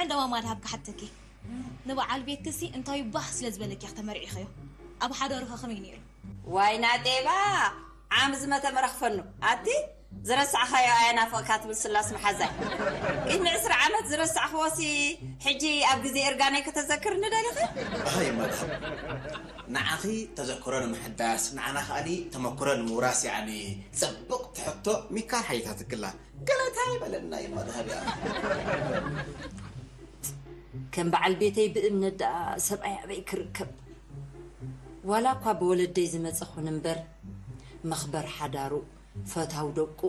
እንደማ ማድሃብ ክሓተኪ፣ ንበዓል ቤትክሲ እንታይ ባህ ስለ ዝበለኪ ኢኺ ተመርዒኸዮ? ኣብ ሓዳሩኸ ከመይ ነይሩ? ዋይ ናጤባ ዓም ዝመተ መረኽፈኑ ኣቲ ዝረሳዕኻዮ ኣየናፍቕካ ትብል ስላስ መሓዛይ። ቅድሚ ዕስራ ዓመት ዝረሳዕኽዎሲ ሕጂ ኣብ ግዜ እርጋነይ ከተዘክርኒ ደሊኺ? ኣይ መርሓባ፣ ንዓኺ ተዘክሮ ንምሕዳስ ንዓና ከኣኒ ተመክሮ ንምውራስ ያዕኒ። ጽብቕቲ ሕቶ ሚካል ሓይታትክላ። ገለ እንታይ በለና እዩ መድሃብ ያዕኒ። ከም በዓል ቤተይ ብእምነት ደኣ ሰብኣይ ኣበይ ክርከብ? ዋላ እኳ ብወለደይ ዝመጸ ኹን እምበር መኽበር ሓዳሩ ፈታው ደቁ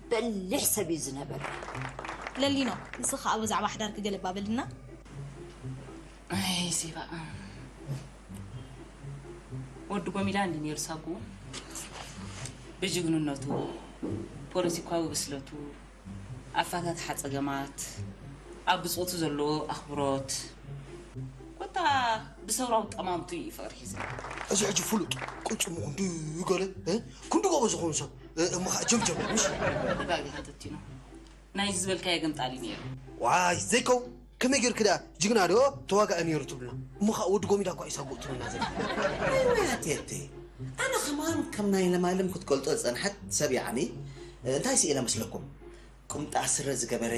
በሊሕ ሰብ እዩ ዝነበረ። ለሊኖ፣ ንስኻ ኣብ ብዛዕባ ሓዳርኪ ገለ እባ በልና። ኣይ ዜባ፣ ወዲ ጎሚዳ እንዲ ነይሩ ሳጉ ብጅግንነቱ፣ ፖለቲካዊ ብስለቱ፣ ኣፋታትሓ ጸገማት፣ ኣብ ብጾቱ ዘለዎ ኣኽብሮት፣ ኮታ ብሰውራዊ ጠማምቱ እዩ ፍቕሪ ሒዙ። እዚ ሕጂ ፍሉጥ ቅልጽሙ ክንዲ ገለ እ? ክንዲ ጎቦ ዝኾኑ ሰብ እ፣ እሞ ኸዓ ጀምጀም ምሽ? ተጋጊኻ ተቲኖ። ናይ ዝበልካዮ ገምጣል እዩ ነይሩ። ዋይ ዘይከው ከመይ ጌርክ ደኣ ጅግና ዶ ተዋጋኢ ነይሩ ትብልና? እሞ ኸዓ ወዲ ጎሚዳ እኳ እዩ ሳጉእ ትብልና ዘለ። ኣቴቴ ኣነ ከማን ከም ናይ ለማለም ክትገልጦ ዝጸንሐት ሰብ ያዕኒ እንታይ ስኢለ መስለኩም? ቁምጣ ስረ ዝገበረ፣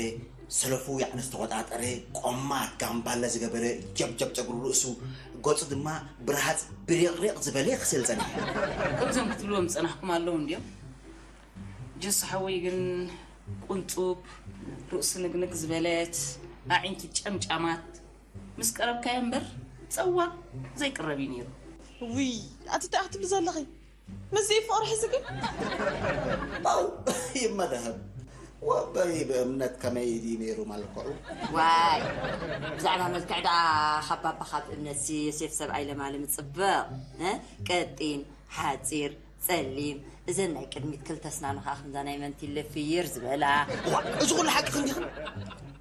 ሰለፉ ያዕኒ ዝተቆጣጠረ፣ ቆማት ጋምባለ ዝገበረ፣ ጀብጀብ ጨጉሪ ርእሱ፣ ገጹ ድማ ብርሃጽ ብሪቕሪቕ ዝበለ ክስእል ጸኒሐ። ከምዞም ክትብልዎም ዝጸናሕኩም ኣለዉ እንድዮም። ጀሱ ሓወይ ግን ቁንጡብ፣ ርእሱ ንግንግ ዝበለት፣ ኣዒንቱ ጨምጫማት፣ ምስ ቀረብካዮ እምበር ጸዋር ዘይቅረብ እዩ ነይሩ። ውይ ኣቲ እንታይ ክትብሊ ዘለኺ? ምስዚ ፍቕሪ ሒዝኪ? ባው ይመደህብ ወበይ ብእምነት ከመይ ድዩ ነይሩ መልክዑ? ዋይ ብዛዕባ መልክዕ ደኣ ካብ ባባ ካብ እምነትሲ ዮሴፍ ሰብኣይ ለማለም ጽብቕ እ? ቀጢን ሓጺር ጸሊም እዘን ናይ ቅድሚት ክልተ ስናኑ ከኣ ከምዛ ናይ መንቲለ ፍይር ዝበላ። ዋ፣ እዚ ኩሉ ሓቂ ክንዲኽን?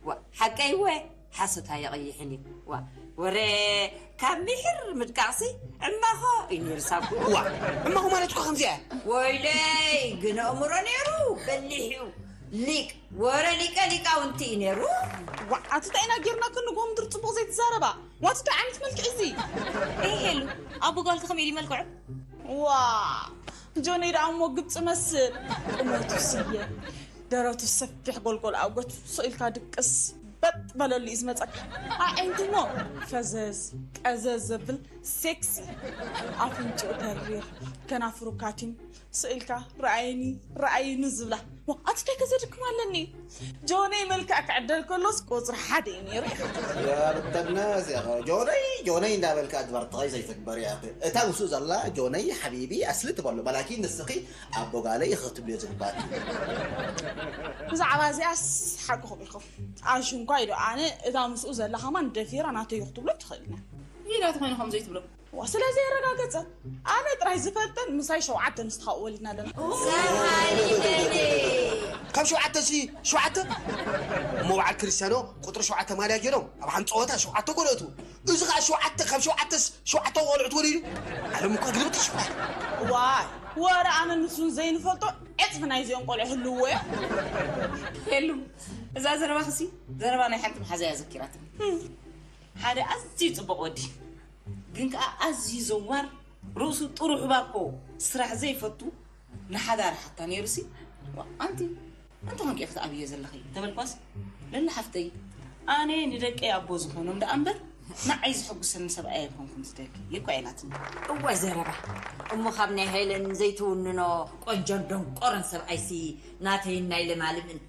ዋ፣ ሓቀይ እወ፣ ሓሶት ኣየቐይሕን እዩ። ዋ፣ ወረ ካብ ሚሒር ምድቃቕሲ ዕማኾ እዩ ነይሩ ሳጉኡ። ዋ፣ ዕማኾ ማለት እኮ ከምዚኣ እያ። ወይለይ፣ ግን ኣእምሮ ነይሩ፣ በሊሕ እዩ። ሊቅ፣ ወረ ሊቀ ሊቃውንቲ እዩ ነይሩ። ዋ፣ ኣቲ እንታይ ኢና ጌርናክን ንጎ ምድሪ ጽቡቕ ዘይትዛረባ? ዋት እንታይ ዓይነት መልክዕ እዚ? ኤይ ሄሉ፣ ኣቦ ጓልኪ ከመይ ድዩ መልክዑ? ዋ ጆነይ ደኣ እሞ ግብፂ መስል ቁመቱ ስየ ደረቱ ሰፊሕ ጎልጎል ኣጎት ስቕ ኢልካ ድቅስ በጥ በለሉ እዩ ዝመፀካ ኣዒንቱ እሞ ፈዘዝ ቀዘዝ ዘብል ሴክሲ ኣፍንጭኡ ተሪር ከናፍሩ ካቲም ስቕ ኢልካ ረኣይኒ ረኣይኒ ዝብላ ዋ ኣቲ እንታይ ከዘድክም ኣለኒ ጆነይ መልክዕ ክዕደል ከሎስ ቁፅሪ ሓደ እዩ ነይሩ ኢኻ። ያብተና እዚኣ ጆነይ ጆነይ እንዳበልካ ኣድቨርታይዝ ኣይትግበር ኢኻ። እታ ምስኡ ዘላ ጆነይ ሓቢቢ ኣስሊ ትበሎ በላኪ ንስኺ ኣቦ ጋለይ ኢኺ ክትብልዮ ዝግባእኪ። ብዛዕባ እዚኣስ ሓቅኹም ኢኹም። ኣሹንኳ ኢዶ ኣነ እታ ምስኡ ዘላ ከማን ደፊራ ናተይ ክትብሎ ትኽእል ኢና። ኢላ ተኾይኑ ከም ዘይትብሎ ዋ ስለ ዘየረጋገጸ ኣነ ጥራይ ዝፈልጠን ምሳይ ሸውዓተ ንስኻ ወሊድና ኣለና። ካብ ሸውዓተ ሲ ሸውዓተ እሞ በዓል ክርስቲያኖ ቁጥሪ ሸውዓተ ማልያ ገይሮም ኣብ ሓንቲ ፀወታ ሸውዓተ ጎል ኣእትዉ። እዚ ከዓ ሸውዓተ ካብ ሸውዓተስ ሸውዓተ ቆልዑት ወሊዱ። ዓለም እኳ ግልብጥ ሽፋ። ዋይ ወረ ኣነ ንሱን ዘይንፈልጦ ዕፅፊ ናይዚኦም ቆልዑ ህልውዎ እዮም። የሉ እዛ ዘረባኽሲ ዘረባ ናይ ሓንቲ መሓዛ እያ ዘኪራትኒ። ሓደ ኣዝዩ ጽቡቕ ወዲ ግን ከኣ ኣዝዩ ዘዋር ርእሱ ጥሩ ሕባኮ ስራሕ ዘይፈቱ ንሓዳር ሓታ ነይሩሲ ዋ ኣንቲ ኣንቲ ኮንኪ ኢኺ ትኣብዮ ዘለኺ ተበልኳስ ለሊ ሓፍተይ ኣነ ንደቀይ ኣቦ ዝኾኖም ደኣ እምበር ንዓይ ዝሕጉሰኒ ሰብኣይ ኣይኮንኩን ዝደሊ ይኳ ኢላትኒ። እወ ዘረባ እሞ ካብ ናይ ሄለን ዘይትውንኖ ቆንጆን ደንቆሮን ሰብኣይሲ ናተይን ናይ ለማልምን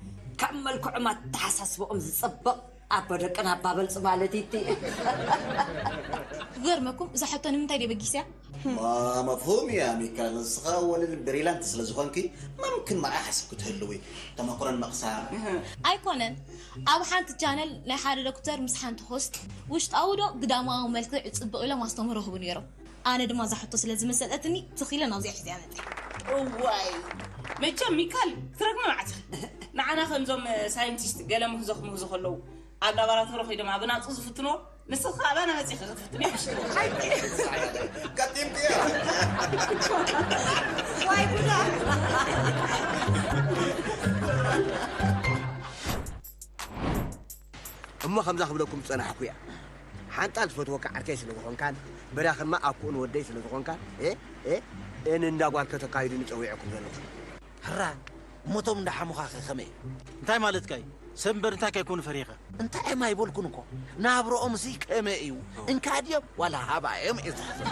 ካብ መልክዖም ኣተሓሳስብኦም ዝጽብቕ ኣቦ ደቅን ኣባ በልጽ ማለት እቲ ክገርመኩም እዛ ሕቶ ንምንታይ ደይ በጊስያ መፍሁም እያ ሚካል ንስኻ ወልል ብሪላንት ስለ ዝኾንኪ መምክን መርዓ ሓስብ ክትህልዊ ተመክሮን መቕሳ ኣይኮነን ኣብ ሓንቲ ቻነል ናይ ሓደ ዶክተር ምስ ሓንቲ ሆስት ውሽጣዊ ዶ ግዳማዊ መልክዕ ጽብቕ ኢሎም ኣስተምህሮ ህቡ ነይሮም ኣነ ድማ እዛ ሕቶ ስለ ዝመሰጠትኒ ትኺለ ናብዚኣ ሒዚያ መፀ እዋይ መቸም ሚካል ክትረግሚ መዓት ንዓና ከምዞም ሳይንቲስት ገለ ምህዞ ክምህዞ ከለዉ ኣብ ላቦራቶሪ ኮይዶም ኣብ ናፁ ዝፍትኖ ንስኻ ኣባና መፂኻ ክትፍትን ቀጢምክዮ ዋይ ጉዳ እሞ ከምዛ ክብለኩም ዝጸናሕኩ እያ። ሓንጣል ዝፈትወካ ዓርከይ ስለ ዝኾንካን፣ በራኺ ድማ ኣኩኡ ንወደይ ስለ ዝኾንካን፣ እ፣ እ፣ እን እንዳ ጓል ከተካይዱኒ ጸዊዐኩም ዘለኹም። ሕራ፣ እሞቶም እንዳ ሓሙኻ ከ ከመይ? እንታይ ማለትካ እዩ? ሰብ እምበር እንታይ ከይኮኑ ፈሪኻ? እንታይ እዮም ኣይበልኩን እኮ። ናብረኦም ሲ ከመይ እዩ? እንካ ድዮም ዋላ ሃባ እዮም እዩ ዝሓስብ።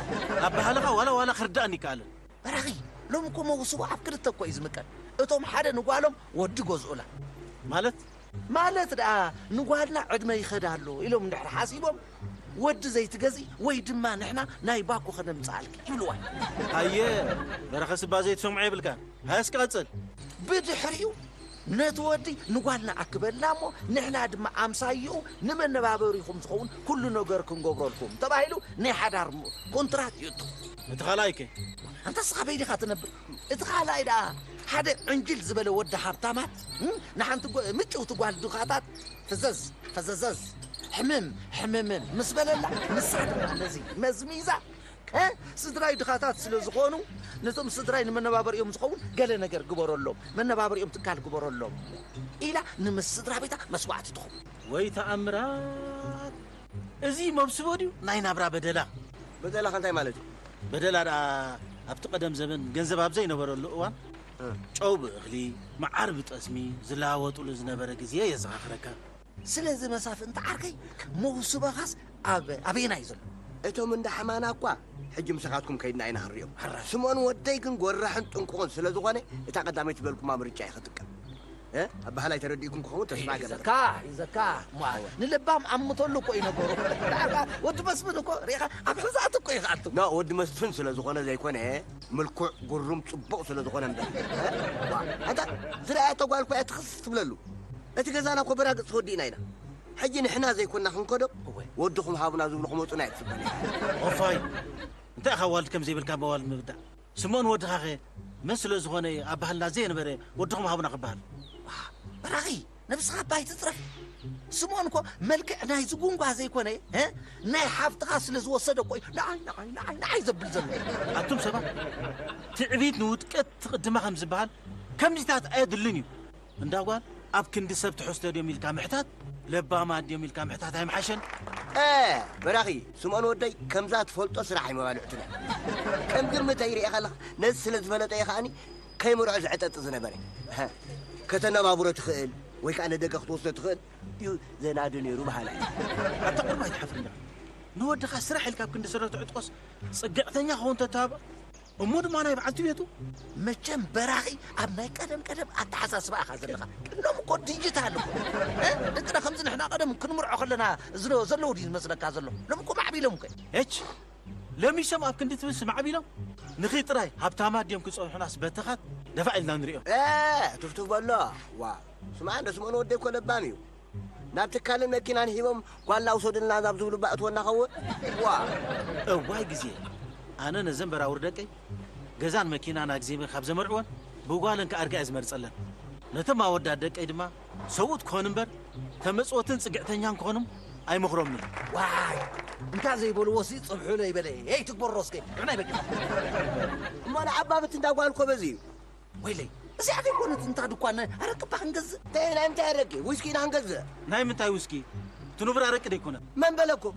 ኣበሃልኻ ዋላ ዋላ ክርዳእኒ ይከኣልን። በራኺ፣ ሎም እኮ መውስቦ ኣብ ክልተ እኮ እዩ ዝምቀል። እቶም ሓደ ንጓሎም ወዲ ገዝኡላ። ማለት? ማለት ደኣ ንጓልና ዕድመ ይኸዳ ኣሎ ኢሎም እንድሕር ሓሲቦም፣ ወዲ ዘይትገዝኢ ወይ ድማ ንሕና ናይ ባኮ ከነምጽኣልኪ ይብልዋ። ኣየ፣ በረኸ ስባ ዘይትሰምዖ የብልካን። ሃስኪ ቀጽል። ብድሕሪኡ ነቲ ወዲ ንጓልና ኣክበልና እሞ ንሕና ድማ ኣምሳይኡ ንመነባበሪኹም ዝኸውን ኩሉ ነገር ክንገብረልኩም ተባሂሉ ናይ ሓዳር ም-፣ ኮንትራት ይእቱ። እቲ ካልኣይ ከ? ኣንታ ስኻ በይንኻ ትነብር። እቲ ካልኣይ ደኣ ሓደ ዕንጅል ዝበለ ወዲ ሃብታማት፣ እም፣ ንሓንቲ ጓ-፣ ምጭውቲ ጓል ድኻታት ፈዘዝ፣ ፈዘዘዝ፣ ሕምም፣ ሕምምን ምስ በለላ፣ ንሳ ድማ ነዚ መዝሚዛ፣ እ፣ ስድራይ ድኻታት ስለ ዝኾኑ፣ ነቶም ስድራይ ንመነባበሪኦም ዝኸውን ገለ ነገር ግበረሎም፣ መነባበሪኦም ትካል ግበረሎም ኢላ ንምስ ስድራ ቤታ መስዋዕቲ ትኸውን። ወይ ተኣምራት! እዚ መብስቦ ድዩ ናይ ናብራ በደላ? በደላኸ እንታይ ማለት እዩ? በደላ ደኣ ኣብቲ ቀደም ዘበን ገንዘብ ኣብ ዘይነበረሉ እዋን እ። ጨው ብእኽሊ፣ መዓር ብጠስሚ ዝለዋወጡሉ ዝነበረ ግዜ የዘኻኽረካ። ስለዚ መሳፍንቲ ዓርከይ መውስቦኻስ ኣብ-፣ ኣበየናይ ዘሎ? እቶም እንዳ ሕማና እኳ ሕጂ ምሳኻትኩም ከይድና ኢና ክንሪኦም። ሕራይ። ስምኦን ወደይ ግን ጎራሕን ጥንቁቕን ስለ ዝኾነ እታ ቀዳመይቲ ዝበልኩማ ምርጫ እየ ክጥቀም። እ? ኣበሃላይ ተረዲእኩም ክኸውን ተስፋ እገበር። ይዘካ፣ ይዘካ። እሞ ንለባም ኣምተሉ እኮ እዩ ነገሩ። ዳርጋ ወዲ መስፍን እኮ ሪኢኻ ኣብ ሕዛት እኮ እዩ ክኣቱ። ኖ፣ ወዲ መስፍን ስለ ዝኾነ ዘይኮነ፣ ምልኩዕ፣ ጉሩም፣ ጽቡቕ ስለ ዝኾነ እምበር። እ? ዋ፣ ኣንታ ዝረኣያቶ ጓል እኮ እያ ትኽስ ትብለሉ። እቲ ገዛና እኮ በራግጽ ተወዲእና ኢና። ሕጂ ንሕና ዘይኮንና ክንከዶ፣ እወ። ወድኹም ሃቡና ዝብሉ ክመጹና እየ ትጽበ ነይረ። ኦፋይ፣ እንታይ ኢኻ ዋልድ ከም ዘይብልካ መዋልድ ምብዳእ? ስምኦን ወድኻኸ መን ስለ ዝኾነ እዩ ኣብ ባህልና ዘየነበረ ወድኹም ሃቡና ክበሃል? ዋ፣ በራኺ፣ ነብስኻ እባ ኣይትጽረፍ። ስምኦን እኮ መልክዕ ናይ ዝጉንጓ ዘይኮነ፣ እ? ናይ ሓፍትኻ ስለ ዝወሰደ እኮ እዩ ንዓይ፣ ንዓይ፣ ንዓይ፣ ንዓይ ዘብል ዘሎ። ኣቱም ሰባት፣ ትዕቢት ንውድቀት ትቕድማ ከም ዝበሃል፣ ከምዚታት ኣየድልን እዩ። እንዳ ጓል ኣብ ክንዲ ሰብ ትሕዝቶ ድዮም ኢልካ ምሕታት፣ ለባማት ድዮም ኢልካ ምሕታት ኣይምሓሸን? እ፣ በራኺ፣ ስምኦን ወደይ፣ ከምዛ ትፈልጦ ስራሕ ኣይመባልዕቱን እያ። ከም ግምተይ ሪኤኻ ኣለኻ፣ ነዚ ስለ ዝፈለጠ እየ ከኣኒ ከይምርዖ ዝዕጠጥ ዝነበረ። እሀ፣ ከተነባብሮ ትኽእል፣ ወይ ከኣ ንደገ ክትወስዶ ትኽእል ድዩ ዘናዲ ነይሩ በሃላይ። ኣታ ቁሩብ ኣይትሓፍርን ዲኻ? ንወድኻ ስራሕ ኢልካ ኣብ ክንዲ ስረ ትዕጥቆስ፣ ጽግዕተኛ ክኸውን ተተባብዖ? እሞ ድማ ናይ በዓልቲ ቤቱ? መቸም በራኺ ኣብ ናይ ቀደም ቀደም ኣተሓሳስባ ኢኻ ዘለኻ። ሎም እኮ ዲጂታል እኮ። እ? ንጥረ ከምዚ ንሕና ቀደም ክንምርዖ ከለና ዝሎ-፣ ዘለዉ ድዩ ዝመስለካ ዘሎ? ሎም እኮ ማዕቢሎም እኮ። ኤች! ለሚሶም ኣብ ክንዲ ትብስ ማዕቢሎም? ንኺ ጥራይ ሃብታማት ድዮም ክጸንሑናስ በተኻት ደፋዕ ኢልና ንሪኦም። እ፣ ትፍትፍ በሎ። ዋ፣ ስምዓ እንዶ ስምኦን ወደይ እኮ ለባም እዩ። ናብ ትካልን መኪናን ሂቦም ጓልና ውሰዱልና ናብ ዝብሉ ባእትወና ኸውን? ዋ! እዋይ ግዜ! ኣነ ነዘን በራውር ደቀይ ገዛን መኪናን ኣግዚበ ካብ ዘመርዕወን ብጓለን ከኣርጋ እየ ዝመርጸለን። ነቶም ኣወዳት ደቀይ ድማ ሰብኡት ክኾኑ እምበር ተመጽወትን ጽግዕተኛን ክኾኑ ኣይመኽሮምን። ዋይ! እንታ ዘይበልዎ ሲ ጽብሑ ለይበለ። ሄይ ትግበሮ እስከ። ንዕናይ በቂኻ። እሞ ንዓባብት እንዳ ጓል እኮ በዚ እዩ። ወይለይ፣ እዚኣ ዘይኮነት እንታ ድኳን ኣረቂ እባ ክንገዝእ። እንታይ ናይ ምንታይ ኣረቂ? ዊስኪ ኢና ክንገዝእ። ናይ ምንታይ ዊስኪ? እቲ ንቡር ኣረቂ ደይኮነ። መን በለኩም?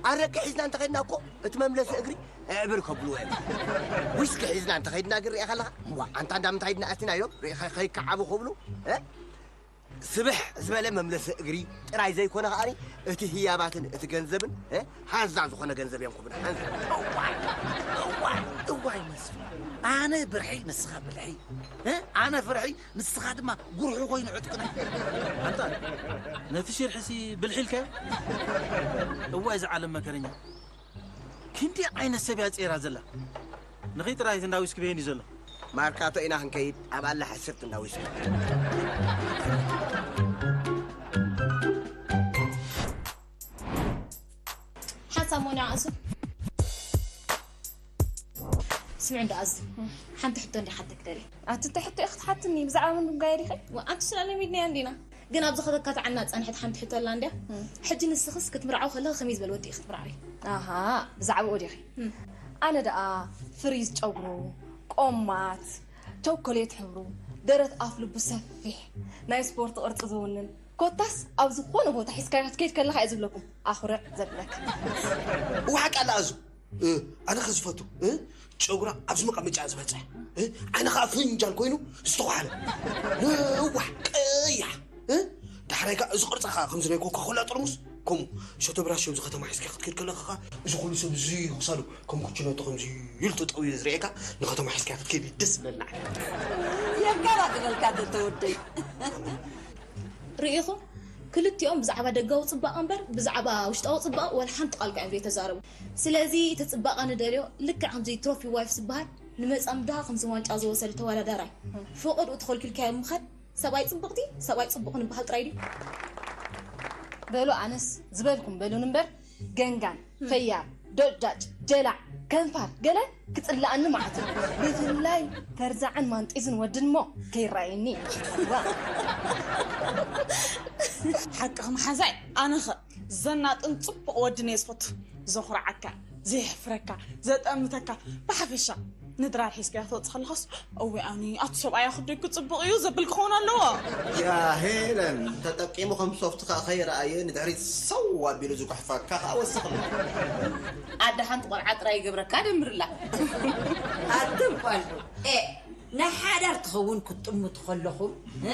ኣረቂ ሒዝና እንተኸድና እኮ እቲ መምለሲ እግሪ እዕብር ከብልዎ እዮም። ዊስኪ ሒዝና እንተኸድና ግን ሪኢኻ ኣለኻ? ዋ፣ ኣንታ እንዳ ምንታይ ድና ኣቲና ኢሎም ሪኢኻ ከይከዓቡ ክብሉ፣ እ? ስብሕ ዝበለ መምለሲ እግሪ ጥራይ ዘይኮነ ከኣኒ እቲ ህያባትን እቲ ገንዘብን፣ እ፣ ሃንዛ ዝኾነ ገንዘብ እዮም ክብና፣ ሃንዛ። እዋይ፣ እዋይ፣ እዋይ መስፍን። ኣነ ብርሒ፣ ንስኻ ብልሒ። እ፣ ኣነ ፍርሒ፣ ንስኻ ድማ ጉርሒ ኮይኑ ዕጥቅና። ኣንታ፣ ነቲ ሽርሒሲ ብልሒ ኢልካዮ? እዋይ፣ እዚ ዓለም መከረኛ። ክንደይ ዓይነት ሰብ እያ ጸይራ ዘላ? ንኺድ ጥራይ እንዳ ዊስኪ በየን እዩ ዘሎ? ማርካቶ ኢና ክንከይድ፣ ኣብ ኣላ ሕስርት እንዳ ዊስኪ። ሓንሳብ ሞን ይዓሱ። ስምዒ እንዳ ኣዝ፣ ሓንቲ ሕቶ እንዲ ሓተክ ደልየ። ኣቲ እንታይ ሕቶ ኢኺ ትሓትኒ? ብዛዕባ መን ጉዳይ ዲኺ? ዋ፣ ኣንቲ ስለ ለሚድናያ እንዲና። ግን ኣብዚ ከተካትዓና ጸንሐት ሓንቲ ሕቶ ኣላ እንድያ። እም። ሕጂ ንስኽስ ክትምርዓው ከለኺ ከመይ ዝበለ ወዲ ኢኺ ክትምርዓዊ? ኣሃ፣ ብዛዕባኡ ዲኺ? እም። ኣነ ደኣ ፍሪዝ ጨጉሩ፣ ቆማት፣ ቸኮሌት ሕብሩ፣ ደረት ኣፍ ልቡ ሰፊሕ፣ ናይ ስፖርት ቅርጺ ዝውንን፣ ኮታስ ኣብ ዝኾነ ቦታ ሒዝካዮ ክትከይድ ከለኻ እየ ዝብለኩም ኣኹርዕ ዘብለካ። እወ ሓቂ ኣላ ኣዙ። ኣነ ከዝፈቱ ጨጉራ ኣብዚ መቐመጫ ዝበፅሐ ዓይነ ከዓ ፍንጃል ኮይኑ ዝተኳሓለ ነዋሕ ቀያሕ። ዳሕራይ ከዓ እዚ ቅርፃ ከዓ ከምዚ ናይ ኮካኮላ ጥርሙስ ከምኡ ሸቶ ብራሽ ኣብዚ ከተማ ሒዝካ ክትከይድ ከለካ ከዓ እዚ ኩሉ ሰብ እዚ ክሳዱ ከም ኩችነቶ ከምዚ ኢሉ ተጠውዩ ዝርእየካ ንከተማ ሒዝካ ክትከይድ ደስ ዝብለና። የጋላግለልካ ተተወደይ። ርኢኹም፣ ክልቲኦም ብዛዕባ ደጋዊ ጽባቐ እምበር ብዛዕባ ውሽጣዊ ጽባቐ ወላ ሓንቲ ቃል ከ እዮም ዘይተዛረቡ። ስለዚ እቲ ጽባቐ ንደልዮ ልክዕ ከምዚ ትሮፊ ዋይፍ ዝበሃል ንመጻምድኻ ከምዚ ዋንጫ ዝወሰደ ተወዳዳራይ ፈቐድኡ ተኸልኪልካዮ ምኻድ። ሰብኣይ ጽብቕቲ ሰብኣይ ጽቡቕ ንበሃል ጥራይ ድዩ? በሉ ኣነስ ዝበልኩም በሉን እምበር ገንጋን ፈያር ዶጃጅ ጀላዕ ከንፋር ገለ ክፅላኣኒ ማለት እዩ። ብፍላይ ፈርዛዕን ማንጢዝን ወድን እሞ ከይረኣየኒ። ሓቅኺ መሓዛይ ኣነኸ ዘናጥን ፅቡቕ ወድን እየ ዝፈቱ። ዘኹርዓካ፣ ዘየሕፍረካ፣ ዘጠምተካ፣ ብሓፈሻ ንድራር ሒዝካዮ ክትወፅእ ከለኻስ፣ እወ ኣኒ ኣቲ ሰብኣያ ክደይ ክፅቡቕ እዩ ዘብል ክኸውን ኣለዎ። ያ ሄለን፣ ተጠቂሙ ከም ሶፍትኻ ከይረኣየ ንድሕሪት ሰው ኣቢሉ ዝጉሕፈካ ከዓ ወስኽሉ። ኣደ ሓንቲ ቆልዓ ጥራይ ይገብረካ ደምርላ። ኣቱም ቆልዑ፣ ኤ፣ ንሓዳር ትኸውን ክትጥምቱ ከለኹም፣ እ፣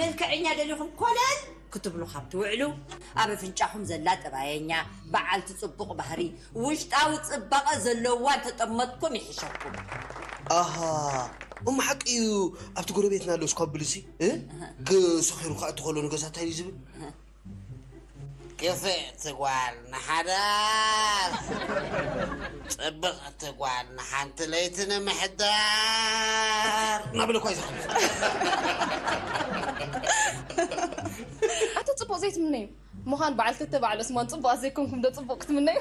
መልክዐኛ ደሊኹም ኮለል ክትብሉ ካብ ትውዕሉ፣ ኣብ ኣፍንጫኹም ዘላ ጠባየኛ፣ በዓልቲ ጽቡቕ ባህሪ፣ ውሽጣዊ ጽባቐ ዘለዋ እንተጠመጥኩም ይሕሸኩም። ኣሃ፣ እሞ ሓቂ እዩ ኣብቲ ጎረቤትና ኣሎ ስኳብልሲ፣ እ፣ ግ-፣ ሰኺሩ ከዓ እንተኸሎ ንገዛ እንታይ እዩ ዝብል? ክፍእቲ ጓል ንሓዳር፣ ጽብቕቲ ጓል ንሓንቲ ለይቲ ንምሕዳር እናበለ እኳ እዩ ዝሓልፍ። ኣቲ ጽቡቕ ዘይትምነዩ ምዃን በዓል ክልተ በዓል ዑስማን ጽቡቓት ዘይኮንኩም ዶ ጽቡቕ ክትምነዩ?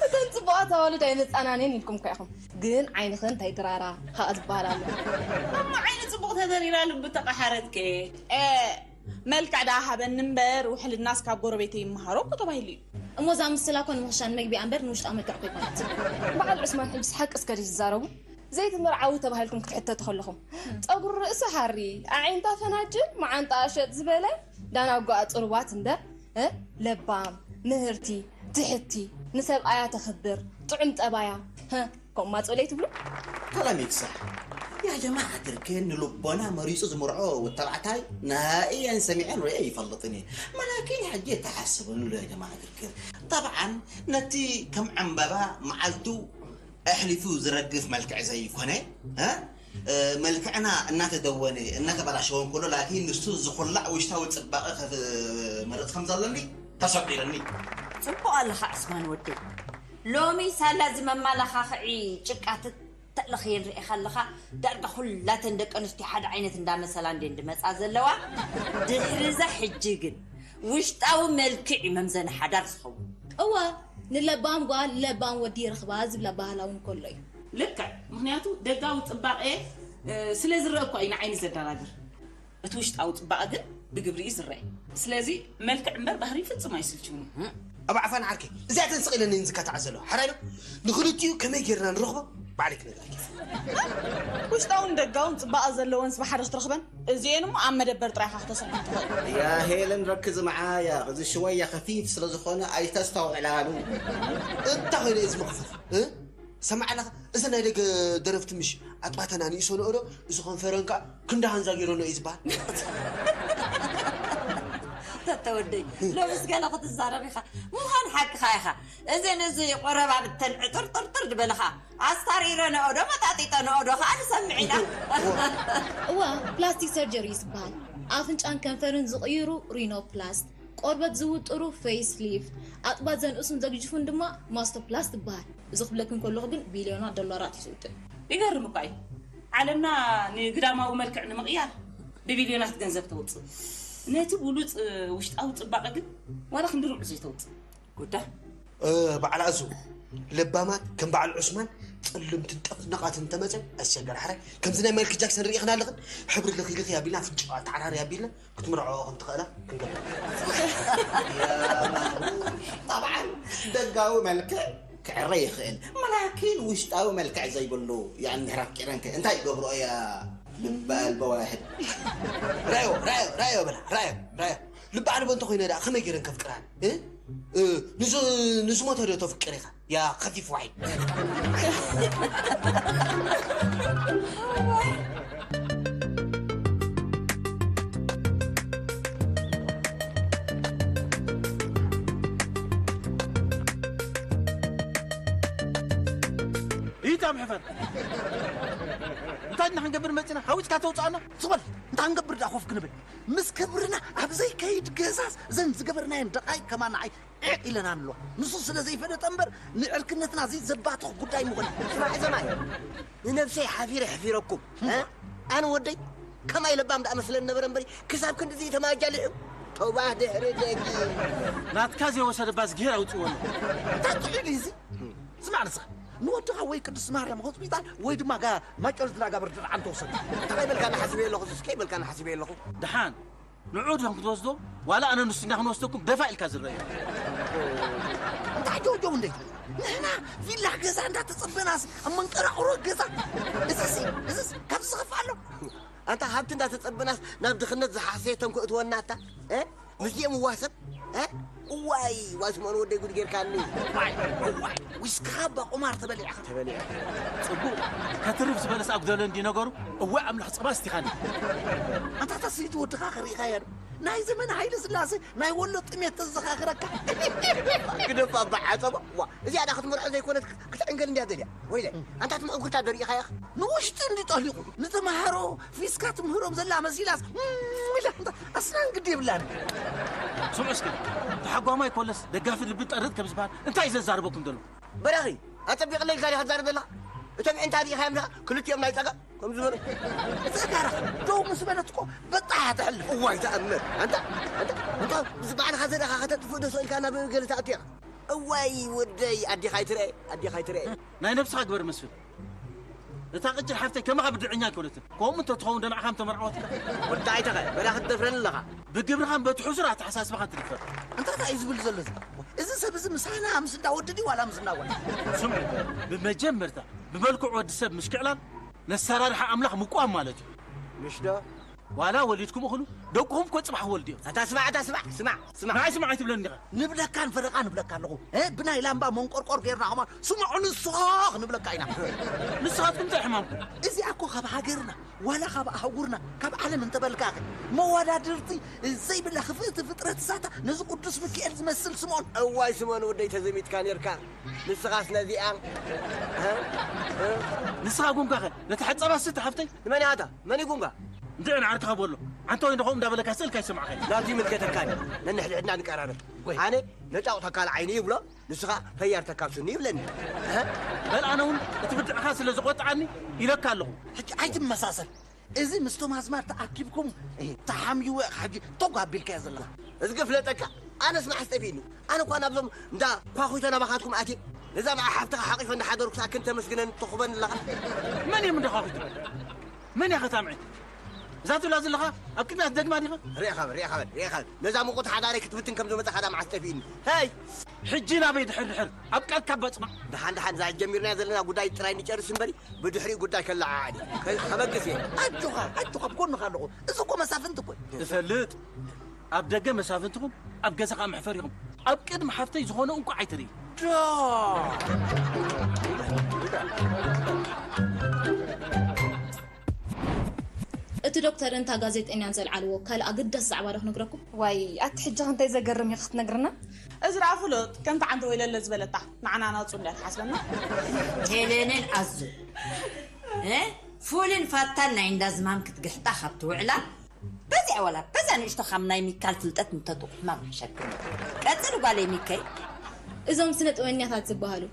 እተን ጽቡቓት ኣዋልድ ኣይመጻናንየን ኢልኩም እኳ ኢኹም። ግን ዓይንኽን እንታይ ድራራ ከኣ ዝበሃል ኣሎ። እሞ ዓይኒ ጽቡቕ ተደሪራ ልቢ ተቐሓረትከ? ኤ፣ መልክዕ ደኣ ሃበኒ እምበር ውሕልናስ ካብ ጎረቤተይ ይመሃሮ እኮ ተባሂሉ እዩ። እሞ እዛ ምስላ ኮን ምኽሻን መግቢኣ እምበር ንውሽጣ መልክዕ እኮ ኣይኮነትን። በዓል ዑስማን ሕጅስ ሓቂ እስከ ድዩ ዝዛረቡ? ዘይትምርዓዊ ተባሂልኩም ክትሕተቱ ከለኹም፣ ጸጉሪ ርእሲ ሃሪ፣ ኣዒንታ ፈናጅል፣ መዓንጣኣ ሸጥ ዝበለ፣ ዳናጓኣ ጽሩባት እምበር፣ እ፣ ለባም፣ ምህርቲ፣ ትሕቲ፣ ንሰብኣያ ተኽብር፣ ጥዑም ጠባያ፣ ህ፣ ከምኡ ማጽኡ ለይትብሉ? ከላም ይግሳዕ። ያ ጀማዓ ትርክን ንልቦና መሪጹ ዝምርዖ ወተባዕታይ ንሃኢ እየን ሰሚዐን ርእየ ይፈልጥን እየ። መላኪን ሕጂ የተሓስብንሉ ያ ጀማዓ ትርክን። ጠብዓን ነቲ ከም ዕምበባ መዓልቱ ኣሕሊፉ ዝረግፍ መልክዕ ዘይኮነ፣ እ፣ እ፣ መልክዕና እናተደወነ እናተበላሸወ እንከሎ ላኪን ንሱ ዝኹላዕ ውሽታዊ ጽባቐ ከመርጽ ከም ዘለኒ ተሰቒረኒ። ጽቡቕ ኣለኻ ዑስማን ወደይ። ሎሚ ሳላ እዚ መመላኻኽዒ ጭቃ ተለኽየን ርኢኻ ኣለኻ። ዳርጋ ኩላተን ደቂ ኣንስትዮ ሓደ ዓይነት እንዳመሰላ እንድየን ድመጻ ዘለዋ። ድሕሪ እዛ ሕጂ ግን ውሽጣዊ መልክዕ እዩ መምዘኒ ሓዳር ዝኸውን። እወ፣ ንለባም ጓል ለባም ወዲ ይረኽባ ዝብላ ኣበሃህላ እውን ከሎ እዩ። ልክዕ፣ ምኽንያቱ ደጋዊ ጽባቐ ስለ ዝረአ እኳ እዩ ንዓይኒ ዘደናግር። እቲ ውሽጣዊ ጽባቐ ግን ብግብሪ እዩ ዝረአ። ስለዚ መልክዕ እምበር ባህሪ ፍጹም ኣይስልችውን እዩ። ኣብ ዓፋን ዓርከይ እዚኣተን ስቕ ኢለን እየን ዝካትዓ ዘለዋ። ሓራይ ዶ? ንኽልቲኡ ከመይ ጌርና ንረኽቦ ባዕለይ ክነግረኪ። ውሽጣውን ደጋውን ጽባቐ ዘለወንስ ብሓደ ክትረኽበን? እዚኤን እሞ ኣብ መደበር ጥራይ ኢኻ ክተስርሐን ትኽእል። ያ ሄለን ረኪ ዝመዓያ፣ እዚ ሽወያ ከፊት ስለ ዝኾነ ኣይተስተውዕላሉ። እንታይ ኮይኑ እዩ እዚ መኽፈት? እ? ሰማዕ ኣለኻ? እዘን ናይ ደገ ደረፍቲ ምሽ ኣጥባተን ኣንኢሰንኦ ዶ? እዚ ከንፈረን ከኣ ክንዲ ሃንዛ ገይረንኦ እዩ ዝበሃል። ተተወደይ፣ ሎምስ ገለ ክትዛረብ ኢኻ። ምዃን ሓቅኻ ኢኻ። እዘን እዚ ቆረባብተን ዕጥርጥርጥር ዝበልኻ ኣስታሪረንኦ ዶ መጣጢጠንኦ ዶ ኸዓ ንሰምዕ ኢና። እወ፣ ፕላስቲክ ሰርጀሪ እዩ ዝበሃል። ኣፍንጫን ከንፈርን ዝቕይሩ ሪኖፕላስት፣ ቆርበት ዝውጥሩ ፌስ ሊፍት፣ ኣጥባት ዘንእሱን ዘግጅፉን ድማ ማስቶፕላስት ይበሃል። እዚ ክብለኪ እንከለኹ ግን ቢልዮናት ዶላራት እዩ ዝውጥን። ይገርም እኳ እዩ። ዓለምና ንግዳማዊ መልክዕ ንምቕያር ብቢልዮናት ገንዘብ ተውፅእ። ነቲ ብሉፅ ውሽጣዊ ፅባቐ ግን ዋላ ክንዲ ርብዑ ዘይተውፅእ። ጉዳ በዓል ኣዙ ለባማት ከም በዓል ዑስማን ፅልምትን ጠፍነቓትን እንተመፀ ኣይትሸገር ሓራይ። ከምዚ ናይ ማይክል ጃክሰን ርኢኽና ኣለኽን ሕብሪ ልኺልኺ ኣቢልና ኣፍንጫ ተዓራሪ ኣቢልና ክትምርዖ ከም ትኽእላ ክንገብር። ጠብዓን ደጋዊ መልክዕ ክዕረ ይኽእል መላኪን ውሽጣዊ መልክዕ ዘይብሉ ያኒ ኣፍቂረንከ እንታይ ይገብርኦ እያ። ልበ ኣልቦ ዋሕድ። ራዮ፣ ራዮ፣ ራዮ በላ፣ ራዮ፣ ራዮ። ልበ ኣልቦ እንተኾይነ ደኣ ከመይ ገይረን ከፍቅራን? እ? እ፣ ንዝ-፣ ንዝሞተ ዶ ተፍቅር ኢኻ? ያ ኸፊፍ ዋሒድ። ኢታ ምሕፈር። እንታይ ድና ክንገብር መጺና? ሃዊጽካ ተውጽኣና? ዝበል፣ እንታይ ክንገብር ደኣ ኮፍ ክንብል? ምስ ክብርና ኣብ ዘይከይድ ገዛስ ዘን ዝገበርናየን ደቓይ ከማን ንዓይ ዒቕ ኢለና ንሎ። ንሱ ስለ ዘይፈለጠ እምበር ንዕርክነትና እዚ ዘባትኽ ጉዳይ ምኾነ። ስማዕ ዘማይ፣ ንነብሰይ ሓፊረ ሕፊረኩም። እ? ኣነ ወደይ ከማይ ለባም ደኣ መስለን ነበረ እምበሪ ክሳብ ክንድዚ ተማጃሊዑ። ተውባ ድሕሪ ደጊ። ናትካ ዘይወሰደባ ዝግሄር ኣውፅዎ ኣሎ። እንታይ ጥዑይ እዩ እዚ? ስማዕ ንስኻ፣ ንወድኻ ወይ ቅድስት ማርያም ሆስፒታል ወይ ድማ ጋ-፣ ማጮር ዝላጋበር ድርዓን ተወሰድ። እንታይ በልካ ንሓስበ ኣለኹ፣ ሱስ ከይበልካ ንሓስበ ኣለኹ። ደሓን ንዑ ድዮም ክትወስዶ? ዋላ ኣነ ንሱ እንዳ ክንወስደኩም ደፋ ኢልካ ዝረአ። እንታይ ጆውጆው እንዴት? ንሕና ቪላ ገዛ እንዳተጸበናስ ኣብ መንቀራቕሮ ገዛ። እዚሲ፣ እዚስ ካብዚ ዝኸፍእ ኣሎ? ኣንታ ሃብቲ እንዳተጸበናስ ናብ ድኽነት ዝሓሰየ ተንኮ እትወናታ? እ? ምስዚኦም እዋሰብ? እ? እዋይ፣ ዋስሞን ወደይ ጉድ ጌርካኒ። እዋይ፣ እዋይ፣ ዊስክኻ እባ ቁማር ተበሊዕኻ። ተበሊዐ። ጽቡቕ፣ ከትርፍ ዝበለስ ኣጉደሎ እንዲ ነገሩ። እዋይ ኣምላኽ ጸባ ኣስቲኻኒ። ኣንታ እታ ስይቲ ወድኻ ከሪእኻያ ዶ? ናይ ዘመን ሃይለ ስላሴ ናይ ወሎ ጥሜት ተዘኻኽረካ። ግደፋ እባ ዓጸቦ። ዋ፣ እዚኣ ዳ ክትመርዖ ዘይኮነት ክትዕንገል እንድያ ደልያ። ወይለ፣ ኣንታ እቲ ምዕጉርታ ዶ ርኢኻያ? ንውሽጢ እንዲ ጠሊቑ፣ ንተምሃሮ ፊስካ ትምህሮም ዘላ መሲላስ፣ እም፣ ኢላ፣ ኣስናን ግዲ የብላን። ስምዑ እስከ፣ ተሓጓማይ ኮለስ ደጋፊ ልቢ ጠርጥ ከም ዝበሃል እንታይ እዩ ዘዛርበኩም ዘሎ? በራኺ፣ ኣጸቢቕለይ ዛሬ ክትዛረብ ዘለኻ? እቶም ዕንታ ርኢኻዮም ዲኻ? ክልቲኦም ናይ ጸጋ ከም ዝበሉ። ጸጋራ ደው ምስ በለት እኮ በጣሕ እያ ትሕልፍ። እዋይ ተኣምር። ኣንታ፣ ኣንታ፣ ኣንታ፣ ምስ ባዕልኻ ዘረኻ ከተጥፍእ ዶ ሰኢልካ ናብ ገለ ትኣቱ ኢኻ? እዋይ ወደይ፣ ኣዴኻ ኣይትርአ፣ ኣዴኻ ኣይትርአ። ናይ ነብስኻ ግበር መስፍን። እታ ቅጭል ሓፍተይ ከማኻ ብድዐኛ ኣይኮነትን። ከምኡ እንተትኸውን ደናዕኻ ምተመርዓወትካ። ወዲ ኣይተኸ፣ በዳ ክትደፍረኒ ኣለኻ። ብግብርኻን በቲ ሕሱር ኣተሓሳስባኻን ትድፈር። እንታይ እዩ ዝብል ዘሎ እዚ? እዚ ሰብ እዚ ምሳና ምስ እንዳ ወዲ ድዩ ዋላ ምስ እንዳ ጓል? ስምዑ፣ ብመጀመርታ ብመልክዕ ወዲ ሰብ ምሽክዕላል ነሰራርሓ ኣምላኽ ምቋም ማለት እዩ። ምሽ ዶ? ዋላ ወሊድኩም እኽሉ ደቅኹም እኮ ጽባሕ ወልድዮም። ኣታ ስማዕ፣ ኣታ ስማዕ፣ ስማዕ፣ ስማዕ። ንዓይ ስማዕ ኣይትብለኒ ዲኻ? ንብለካን ፈረቓ ንብለካ ኣለኹ። እ፣ ብናይ ላምባ መንቆርቆር ጌርና ኸማን ስምዑ ንስኻ ክንብለካ ኢና። ንስኻትኩም እንታይ ሕማምኩም? እዚኣ እኮ ካብ ሃገርና ዋላ ካብ ኣህጉርና ካብ ዓለም እንተበልካኸ መወዳድርቲ ዘይብላ ክፍእቲ ፍጥረት እሳታ ነዚ ቅዱስ ሚካኤል ዝመስል ስምኦን። እዋይ ስምኦን ወደይ ተዘሚትካ ኔርካ። ንስኻስ ነዚኣ፣ እ? እ? ንስኻ ጉንጋኸ ነቲ ሓጻባ ስቲ ሓፍተይ? ንመን እያ እታ? መን እዩ ጉንጋ? እንድዒ ንዓርክኻ በሎ። ዓንተ ወይ ንኸም እንዳበለካ ስእልካ ይሰማዕኻ እዩ። ናብዚ ይምልከተካ እዩ። ነንሕድሕድና ንቀራረብ። ወይ። ኣነ ነጫቑተካ ዓይኒ ይብሎ፣ ንስኻ ፈያርተካ ስኒ ይብለኒ። እ? በል ኣነ እውን እቲ ብድዕኻ ስለ ዝቖጥዓኒ ኢለካ ኣለኹ። ሕጂ ኣይትመሳሰል። እዚ ምስቶም ኣዝማድ ተኣኪብኩም፣ እ፣ ተሓምይወ ሕጂ ቶግ ኣቢልካዮ ዘለኻ። እዚ ክፍለጠካ፣ ኣነስ መዓስ ጠፊእኒ? ኣነ እኳ ናብዞም እንዳ ኳኹይቶ ናባኻትኩም ኣትየ፣ ነዛ መዓ ሓፍትኻ ሓቒፈ እንዳሓደርኩ ክልተ መስግነን ትኹበን ኣለኻ። መን እዮም እንዳ ኳኹይቶ? መን እያ ኸታምዒ? እዛ ትብላ ዘለኻ ኣብ ቅድሚያ ትደግማ ዲኻ? ርኤኻ በል፣ ርኤኻ በል፣ ርኤኻ በል። ነዛ ምቑት ሓዳረይ ክትብትን ከም ዝመጻኻ ዳ መዓስ ጠፊእኒ? ሄይ! ሕጂ ናበይ ድሕር ድሕር? ኣብ ቃልካ ባጽናዕ። ደሓን ደሓን፣ እዛ ጀሚርናያ ዘለና ጉዳይ ጥራይ ንጨርስ እምበሪ፣ ብድሕሪኡ ጉዳይ ከለዓዕል እዩ። ከ-፣ ከበግስ እየ። ኣጆኻ፣ ኣጆኻ፣ ኣብ ጎንኻ ኣለኹ። እዚ እኮ መሳፍንቲ እኮ እዩ። እፈልጥ። ኣብ ደገ መሳፍንትኹም፣ ኣብ ገዛ ኸኣ መሕፈሪኹም። ኣብ ቅድሚ ሓፍተይ ዝኾነ እንቋዕ ኣይትርኢ። ዶ! እቲ ዶክተርን እታ ጋዜጠኛን ዘልዓልዎ ካልእ ኣገዳሲ ዛዕባ ዶ ክነግረኩም? ዋይ፣ ኣቲ ሕጂ እንታይ ዘገርም እዩ ክትነግርና? እዚ ደኣ ፍሉጥ፣ ከምቲ ዓንተ ወይለለ ዝበለታ፣ ንዓና ናጹ እንድያ ትሓስበና። ሄሌንን ኣዙ፣ እ? ፉልን ፋታን ናይ እንዳ ዝማም ክትግሕጣ ካብ ትውዕላ፣ በዚኣ ዋላ፣ በዛ ንእሽቶ ካብ ናይ ሚካል ፍልጠት እንተጥቑሕማ ምሕሸክም። ቀጽል ጓለይ ሚከይ። እዞም ስነ ጥበበኛታት ዝበሃሉ፣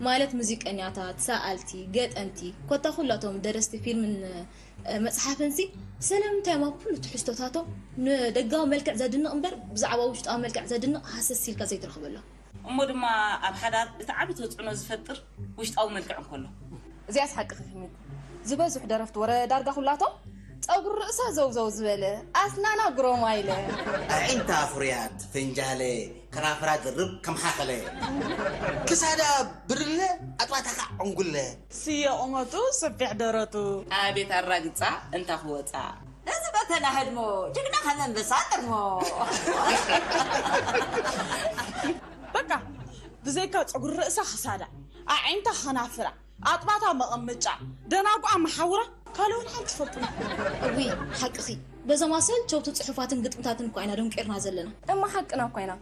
ማለት ሙዚቀኛታት፣ ሰኣልቲ፣ ገጠምቲ፣ ኮታ ኩላቶም ደረስቲ ፊልምን፣ እ፣ መጽሓፍንሲ፣ ስለምንታይ እዮም ኣብ ኩሉ ትሕዝቶታቶም ንደጋዊ መልክዕ ዘድንቕ እምበር፣ ብዛዕባ ውሽጣዊ መልክዕ ዘድንቕ ሃሰስ ኢልካ ዘይትረኽበሎም? እሞ ድማ ኣብ ሓዳር ብጣዕሚ ተጽዕኖ ዝፈጥር ውሽጣዊ መልክዕ እንከሎ። እዚኣስ ሓቅኺ ሂሚ። ዝበዝሑ ደረፍቲ ወረ ዳርጋ ኩላቶም ጸጉሪ ርእሳ ዘውዘው ዝበለ፣ ኣስናና ጉሮማይለ። ኣዒንታ ፍሩያት ፍንጃለ፣ ከናፍራ ድርብ ከም ሓኸለ። ክሳዳ ብርለ፣ ኣጥባታ ከዓ ዕንጉለ። ስየ ቁመቱ፣ ሰፊሕ ደረቱ። ኣቤት ኣራግጻ እንታ ክወጻ። እዚ በተና ህድሞ፣ ጅግና ከም ኣንበሳ ጥርሞ። በቃ፣ ብዘይካ ጸጉሪ ርእሳ ክሳዳ፣ ኣዒንታ ከናፍራ፣ ኣጥባታ መቐመጫ፣ ደናጉኣ መሓውራ፣ ካልእ እውን ሓንቲ ትፈልጡና። እውይ፣ ሓቅኺ። በዞም ኣሰልቸውቲ ጽሑፋትን ግጥምታትን እኳ ኢና ደንቂርና ዘለና። እማ ሓቅና እኳ ኢና።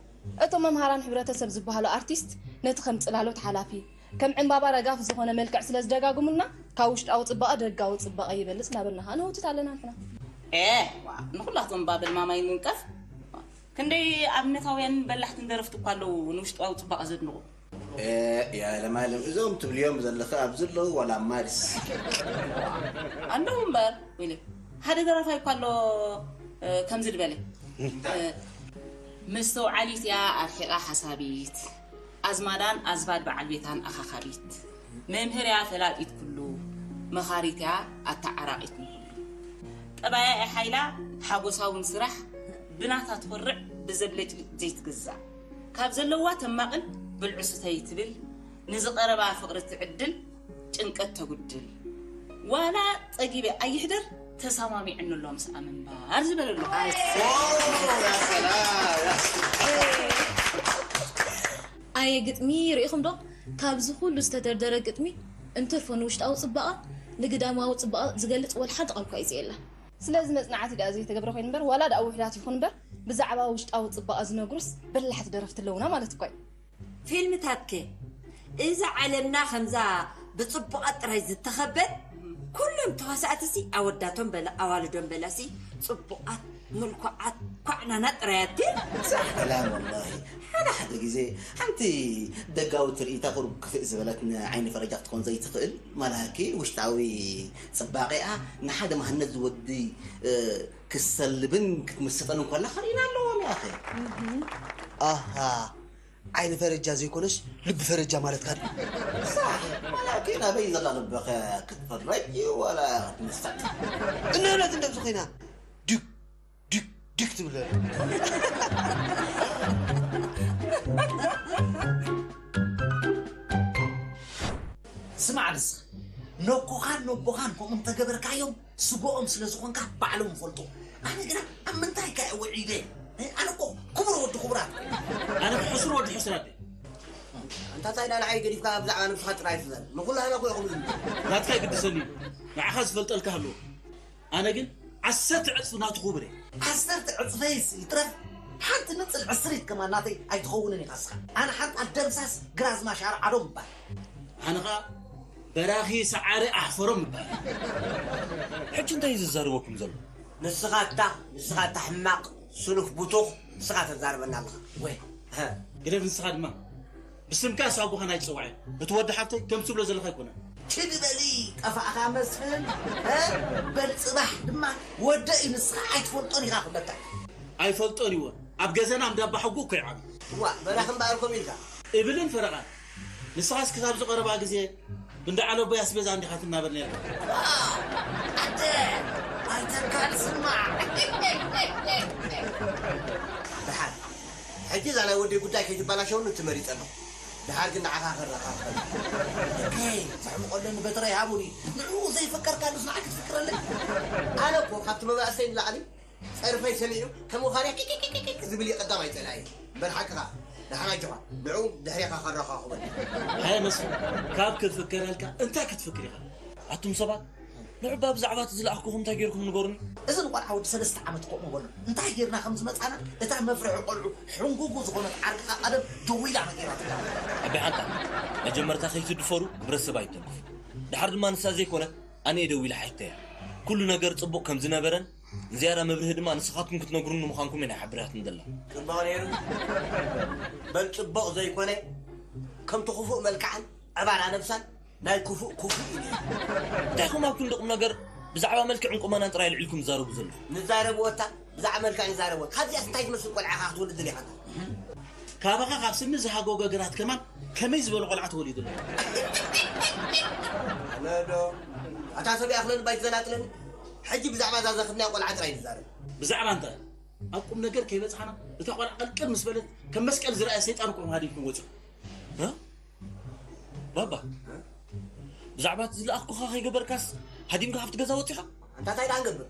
እቶም መምሃራን ሕብረተሰብ ዝበሃሉ ኣርቲስት ነቲ ከም ጽላሎት ሓላፊ፣ ከም ዕምባባ ረጋፍ ዝኾነ መልክዕ ስለ ዝደጋግሙልና፣ ካብ ውሽጣዊ ጽባቐ ደጋዊ ጽባቐ ይበልጽ እናበልና ኸኣ ንህውትት ኣለና ንሕና። ኤ፣ ዋ፣ ንኹላቶም ባብል ማማይ ንንቀፍ። ክንደይ ኣብነታውያንን በላሕትን ደረፍቲ እኳ ኣለዉ ንውሽጣዊ ጽባቐ ዘድንቑ። ኤ፣ ያ ለማለም፣ እዞም ትብልዮም ዘለኺ ኣብዚ ኣለዉ ዋላ ማልስ? ኣለዉ እምበር፣ ወይለ፣ ሓደ ደራፋይ እኳ ኣሎ፣ እ፣ ከምዚ ዝበለ፣ እ፣ መስተውዓሊት እያ ኣርሒቓ ሓሳቢት፣ ኣዝማዳን ኣዝባድ በዓል ቤታን ኣኻኻቢት፣ መምህር እያ ፈላጢት ኩሉ፣ መኻሪት እያ ኣተዓራቒት ንኹሉ። ጠባያ እያ ሓይላ ሓጎሳውን ስራሕ፣ ብናታ ትኾርዕ ብዘብለጭልጭ ዘይትግዛእ። ካብ ዘለዋ ተማቕል ብልዑ ስተይ ትብል፣ ንዝቐረባ ፍቕሪ ትዕድል ጭንቀት ተጉድል። ዋላ ጸጊበ ኣይሕደር ተሰማሚዕኒ ኣሎ ምስኣ ምንባር ዝበለ ኣሎ። ኦ፣ ያ ሰላም፣ ያ ሰላም። ኣየ ግጥሚ ርኢኹም ዶ? ካብዚ ኩሉ ዝተደርደረ ግጥሚ እንትርፎ ንውሽጣዊ ጽባቐ፣ ንግዳማዊ ጽባቐ ዝገልጽ ወላ ሓንቲ ቃል እኳ እዩ ዘየላ። ስለዚ መጽናዕቲ ደኣ ዘይተገብረ ኮይኑ እምበር፣ ዋላ ደኣ ውሑዳት ይኹን እምበር፣ ብዛዕባ ውሽጣዊ ጽባቐ ዝነግሩስ በላሕቲ ደረፍቲ ኣለዉና ማለት እኳ እዩ። ፊልምታትከ? እዛ ዓለምና ከምዛ ብጽቡቓት ጥራይ ዝተኸበት፣ ኩሎም ተዋሳእትሲ ኣወዳቶም በላ ኣዋልዶም በላሲ ጽቡቓት፣ ምልኩዓት፣ ኳዕናናት ጥራያት ድየን? ሳሕ ከላም ወላሂ። ሓደ ሓደ ግዜ ሓንቲ ደጋዊ ትርኢታ ቁሩብ ክፍእ ዝበለት ንዓይኒ ፈረጃ ክትኮን ዘይትኽእል፣ ማለትኪ ውሽጣዊ ጽባቐኣ ንሓደ መሃነዚ ወዲ፣ እ፣ ክሰልብን ክትምስጠን እንከላ ኸሪና ኣለዎም፣ ያኸ። ኣሃ፣ ዓይኒ ፈረጃ ዘይኮነስ ልቢ ፈረጃ ማለትካ ድዩ? ሳሕ፣ ማለትኪ ናበይ ዘላ ልብኸ ክትፈረጅ ዋላ ክትምስጥ? እንህነት እንደዚ ኮይና፣ ድግ፣ ድግ፣ ድግ ትብል ዘላ። ስማዕ ንስኻ፣ ነኮኻን ነቦኻን ከምኡ እንተገበርካዮም፣ ስግኦም ስለ ዝኾንካ ባዕሎም ይፈልጡ። ኣነ ግና ኣብ ምንታይ ከ ውዒለ? ኣነ እኮ ክቡር ወዲ ክቡራት። ኣነ ሕሱር ወዲ ሕሱራት እየ። ኣንታ እንታይ ዳና ዓይ ገዲፍካ ብዛዕባ ነብስኻ ጥራይ ትዛረብ? ንኹላህና እኮ ኢኹም ዝምልከት። ናትካ ይግድሰኒ እዩ። ንዓኻ ዝፈልጠልካ ኣለዎ። ኣነ ግን ዓሰርተ ዕጽፊ ናቱ ክቡር እየ። ዓሰርተ ዕጽፈይስ ይትረፍ፣ ሓንቲ ንጽል ዕስሪት ከማን ናተይ ኣይትኸውንን ኢኻ እስኻ። ኣነ ሓንጣል ደምሳስ ግራዝማሽ ኣርዓዶም እባል። ኣነ ኸኣ በራኺ ሰዓሪ ኣሕፈሮም እባል። ሕጂ እንታይ እዩ ዝዛረበኩም ዘሎ? ንስኻ እታ፣ ንስኻ እታ ሕማቕ፣ ስኑፍ፣ ቡቱኽ፣ ንስኻ ተዛርበና ኣለኻ። ወይ፣ ግደፍ ንስኻ ድማ። ብስምካ ሳጉኻን ኣይትጸውዐ። እቲ ወዲ ሓፍተይ ከምቲ ትብሎ ዘለኻ ኣይኮነን። ችዲ በሊ፣ ጠፋእኻ መስፍን። እ? በል ጽባሕ ድማ ወደ እዩ፣ ንስኻ ኣይትፈልጦን ኢኻ ክብለካ። ኣይፈልጦን ይዎ። ኣብ ገዛና እንዳ ኣባ ሕጉ እኮ ይዓብዩ። ዋ፣ በራኺ እምበኣር ከምኡ ኢልካ። እብልን ፈረቓን። ንስኻስ ክሳብ ዝቐረባ ግዜ ብንዳ ዓለቦይ ኣስቤዛ እንዲኻ ትናበር ነርካ። ኣደ፣ ኣይተካል ስማዕ። ደሓን፣ ሕጂ እዛ ናይ ወደይ ጉዳይ ከይትበላሸወኒ ትመሪጸ ኣለኹ። ደሓር ግን ንዓኻ ክረኻኸብ። እከይ፣ ዘሕምቐለኒ በትረ ይሃቡኒ። ንዕኡ ዘይፈቀርካሉስ ንዓይ ክትፍቅረለይ? ኣነ እኮ ካብቲ መባእሰይ ንላዕሊ ጸርፈይ ሰሚዑ ከም ወኻርያ ኪኪኪኪኪ ዝብል እዩ ቀዳማይ ጸላኢ። እምበር ሓቅኻ፣ ደሓን ኣጆኻ፣ ንዕኡ ድሕሬኻ ከረኻኽበኒ። ሃየ መስፍን፣ ካብ ክፍከረልካ እንታይ ክትፍክር ኢኻ? ኣቱም ሰባት፣ ንዑ እባ ብዛዕባ እቲ ዝለኣኽኩኹም እንታይ ጌርኩም ንገሩኒ? እዚ ንቖልዓ ወዲ ሰለስተ ዓመት ከምኡ በሎ። እንታይ ጌርና ከም ዝመጻና፣ እታ መፍርሒ ቆልዑ ሕንጉጉ ዝኾነት ዓርክኻ ቀደም ደዊላ ነጊራትካ። ኣቢ ሓንታ፣ መጀመርታ ከይትድፈሩ ግብረሰብ ኣይትደንግፉ። ደሓር ድማ ንሳ ዘይኮነት ኣነ እየ ደዊለ ሓቲተያ። ኩሉ ነገር ጽቡቕ ከም ዝነበረን ንዝያዳ መብርሂ ድማ ንስኻትኩም ክትነግሩኒ ምዃንኩም እየ ናይ ሓቢራትኒ ዘላ። ጽቡቕ ነይሩ። በል ጽቡቕ ዘይኮነ ከምቲ ክፉእ መልክዓን ዕባላ ነብሳን ናይ ክፉእ ክፉእ እዩ ነይሩ። እንታይ ኢኹም ኣብ ክንዲ ቁም ነገር ብዛዕባ መልክዕን ቁመናን ጥራይ ኣልዒልኩም ትዛረቡ ዘለኹም? ንዛረብዎ እታ ብዛዕባ መልክዕ ንዛረብዎ። ካብዚኣስ እንታይ ትመስል ቆልዓ ኢኻ ክትወልድ ደሊኻ? ካባኻ ካብ ስኒ ዝሃጎገ ግራት ከማን ከመይ ዝበለ ቆልዓ ተወሊዱ ኣሎ? ኣነ ዶ? ኣታ ሰብ ይኣኽለኒ ባይ ትዘናጥለኒ? ሕጂ ብዛዕባ እዛ ዘኽድናያ ቆልዓ ጥራይ ንዛረብ። ብዛዕባ እንታይ? ኣብ ቁም ነገር ከይበጽሓና፣ እታ ቆልዓ ቀልቅል ምስ በለት፣ ከም መስቀል ዝረኣየ ሰይጣን እኮ ሃዲምኩም ወጺኹም። እ? ባባ፣ ብዛዕባ እቲ ዝለኣኽኩኻ ከይገበርካስ፣ ሃዲምካ ካብቲ ገዛ ወጺኻ? ኣንታ እንታይ ደኣ ንገብር?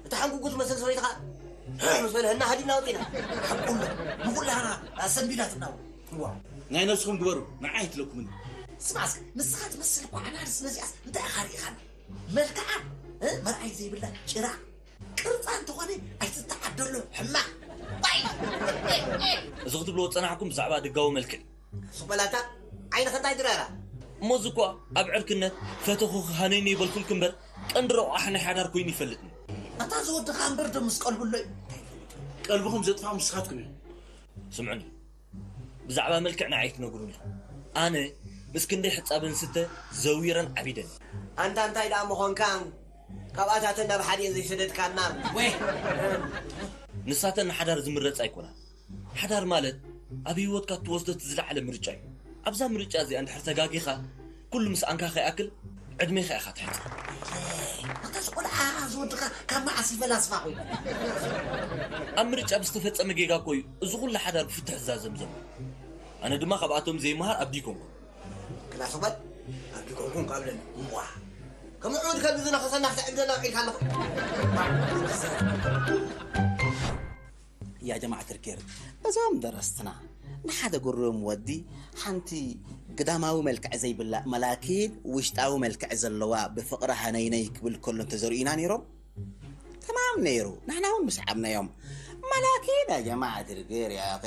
እታ ሓንጉጉ ትመስል ሰበይትኻ ምስ በለ፣ እና ሃዲምና ወጺና። ሓቁ እምበር፣ ንኹላህና ኣሰንቢዳትና። ዋ። ናይ ነብስኹም ግበሩ፣ ንዓይ ኣይትለኩምኒ። ስማዕስ፣ ንስኻ ትመስል እኮ ኣናርስ መዚኣስ እንታይ ኢኻ ርኢኻና? መልክዓ፣ እ፣ መርኣይ ዘይብላ ጭራ፣ ቅርጻ እንተኾነ ኣይትተዓደሎ ሕማቕ። ዋይ! እዚ ክትብልዎ ዝጸናሕኩም ብዛዕባ ደጋዊ መልክዕ። ሱቕ በላታ፣ ዓይንኻ እንታይ ድራራ? እሞ እዚ እኳ ኣብ ዕርክነት ፈተኹኺ ሃነይኒ ይበልኩልኪ እምበር፣ ቀንዲ ረቑሓ ናይ ሓዳር ኮይኑ ይፈልጥኒ። ኣታ እዚ ወድኻ እምበር ዶ ምስ ቀልቡ ኣሎ እዩ? ቀልብኹም ዘጥፋኹም ንስኻትኩም እዩ። ስምዑኒ፣ ብዛዕባ መልክዕ ንዓይ ኣይትነግሩኒ። ኣነ ምስ ክንደይ ሕጻበን ስተ ዘዊረን ዓቢደን። ኣንታ እንታይ ደኣ ምኾንካ? ካብኣታተን ናብ ሓዲኤን ዘይሰደድካና። ወይ! ንሳተን ንሓዳር ዝምረጻ ኣይኮናን። ሓዳር ማለት ኣብ ህይወትካ እትወስዶ እቲ ዝለዓለ ምርጫ እዩ። ኣብዛ ምርጫ እዚኣ እንድሕር ተጋጊኻ፣ ኩሉ ምስ ኣንካ ከይኣክል ዕድሜኻ ኢኻ ትሕጽር። ኣታ እዚ ቆልዓ እዚ ወድኻ ካብ መዓስ እዩ ፈላስፋ ኮይኑ? ኣብ ምርጫ ብዝተፈጸመ ጌጋ እኮ እዩ እዚ ኩሉ ሓዳር ብፍትሕ ዝዛዘም ዘሎ። ኣነ ድማ ካብኣቶም ዘይመሃር ኣቢ ኣይኮንኩን። ክላስ በል፣ ኣቢ ኣይኮንኩን ካብለኒ። እምቧ። ከም ምዑድ ከብዲ ዝነኸሰና ክተዕግዘና ውዒልካ ኣለኻ። ያ ጀማዓት ርኬር፣ እዞም ደረስትና ንሓደ ግሩም ወዲ ሓንቲ ግዳማዊ መልክዕ ዘይብላ መላኪን ውሽጣዊ መልክዕ ዘለዋ ብፍቕሪ ሃነይነይ ክብል ከሎ እንተዘርእዩና ነይሮም ተማም ነይሩ። ንሕና እውን ምስዓብናዮም። መላኪን ያ ጀማዓት ርኬር፣ ያ ኣኺ፣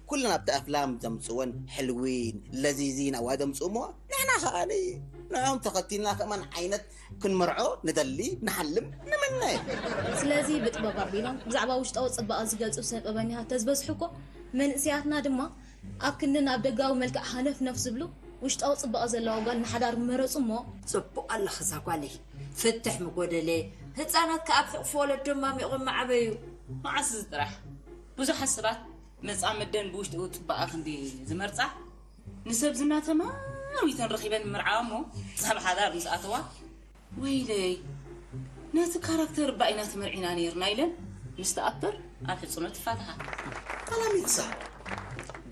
ኩለን ኣብቲ ኣፍላም ዘምፅወን ሕልዊን ለዚዚን ኣዋ ዘምፅእሞ ንሕና ከኣ ንዕኦም ተኸቲልና ከማን ዓይነት ክንመርዖ ንደሊ፣ ንሓልም፣ ንምነ። ስለዚ ብጥበብ ኣቢሎም ብዛዕባ ውሽጣዊ ጽባቐ ዝገልጹ ስነ ጥበበኛታት ተዝበዝሑ እኮ፣ መንእሰያትና ድማ ኣብ ክንዲ ናብ ደጋዊ መልክዕ ሃነፍነፍ ዝብሉ፣ ውሽጣዊ ጽባቐ ዘለዋ ጓል ንሓዳር ምመረጹ እሞ። ጽቡቕ ኣለኺ እዛ ጓለይ። ፍትሕ ምጎደለ፣ ህጻናት ከኣ ኣብ ሕቑፊ ወለዶም ማሚቖም ምዓበዩ። መዓስ እዚ ጥራሕ? ብዙሓት ሰባት መጻምደን ብውሽጣዊ ጽባቐ ክንዲ ዝመርጻ፣ ንሰብ ዝና ተማዊተን ረኺበን ምርዓዋ እሞ፣ ኣብ ሓዳር ምስ ኣተዋ፣ ወይለይ፣ ነቲ ካራክተር እባ ኢና ተመርዒና ነይርና ኢለን ምስ ትኣክር ኣብ ሕጽኖት ትፋትሓ። ጠላሚትሳ፣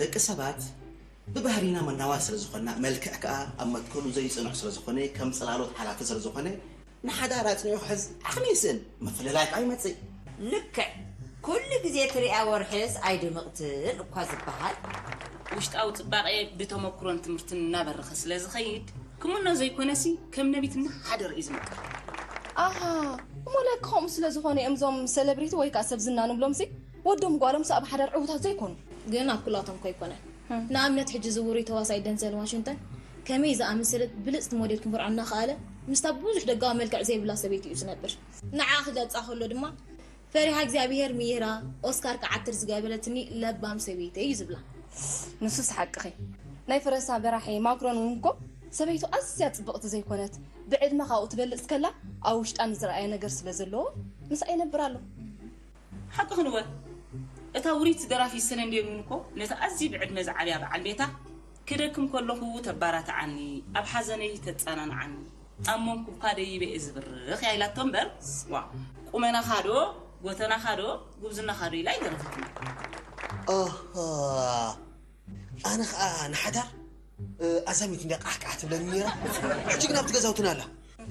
ደቂ ሰባት ብባህሪና መናዋት ስለ ዝኾንና፣ መልክዕ ከኣ ኣብ መትከሉ ዘይጽኑዕ ስለ ዝኾነ፣ ከም ጽላሎት ሓላፊ ስለ ዝኾነ፣ ንሓዳር ኣጽኒዑ ክሕዝ ዓቕሚ ይስእን፣ ምፍልላይ ከኣ ይመጽእ። ልክዕ፣ ኩሉ ግዜ ትሪኣ ወርሕስ ኣይድምቕትን እኳ ዝበሃል። ውሽጣዊ ጽባቐ ብተመኩሮን ትምህርትን እናበረኸ ስለ ዝኸይድ፣ ክምኖ ዘይኮነሲ ከም ነቢት እናሓደረ እዩ ዝመቅር። ኣሃ፣ እሞ ለካ ከምኡ ስለ ዝኾነ እዮም እዞም ሰለብሪቲ ወይ ከኣ ሰብ ዝና ንብሎምሲ ወዶም ጓሎምሲ ኣብ ሓዳር ዕዉታት ዘይኮኑ። ግን ኣብ ኩላቶም እኮ ኣይኮነን። ንኣብነት ሕጂ እዚ ውሩይ ተዋሳኢ ደንዘል ዋሽንግተን ከመይ ዝኣመሰለት ብልጽቲ ሞዴል ክምርዖ እናኸኣለ ምስታ ብዙሕ ደጋዊ መልክዕ ዘይብላ ሰበይቲ እዩ ዝነብር። ንዓ ክገልጻ ከሎ ድማ ፈሪሃ እግዚኣብሄር ምሂራ ኦስካር ክዓትር ዝገበረትኒ ለባም ሰበይቲ እዩ ዝብላ። ንሱስ ሓቅኺ። ናይ ፈረንሳ በራሒ ማክሮን እውን እኮ ሰበይቱ ኣዝያ ጽብቕቲ ዘይኮነት ብዕድመ ካብኡ ትበልጽ ከላ ኣብ ውሽጣ ንዝረኣየ ነገር ስለ ዘለዎ ምስኣ ይነብር ኣሎ። ሓቂ ክንወ እታ ውሪት ደራፊት ሰለንዴን እውን እኮ ነቲ ኣዝዩ ብዕድመ ዝዓብያ በዓል ቤታ ክደክም ከለኹ ተባራትዓኒ፣ ኣብ ሓዘነይ ተጸናንዓኒ፣ ኣብ መንኩብካ ደይበ እየ ዝብርኽ እያ ኢላቶ እምበር፣ ዋ፣ ቁመናኻ ዶ፣ ጎተናኻ ዶ፣ ጉብዝናኻ ዶ ኢላ ኣይደረፈትኒ። ኣሃ፣ ኣነ ኸኣ ንሓዳር፣ እ፣ ኣዛሚት እንድያ ቃሕቃሕ ትብለኒ ነይራ። ሕጂ ግን ኣብቲ ገዛውትና ኣላ።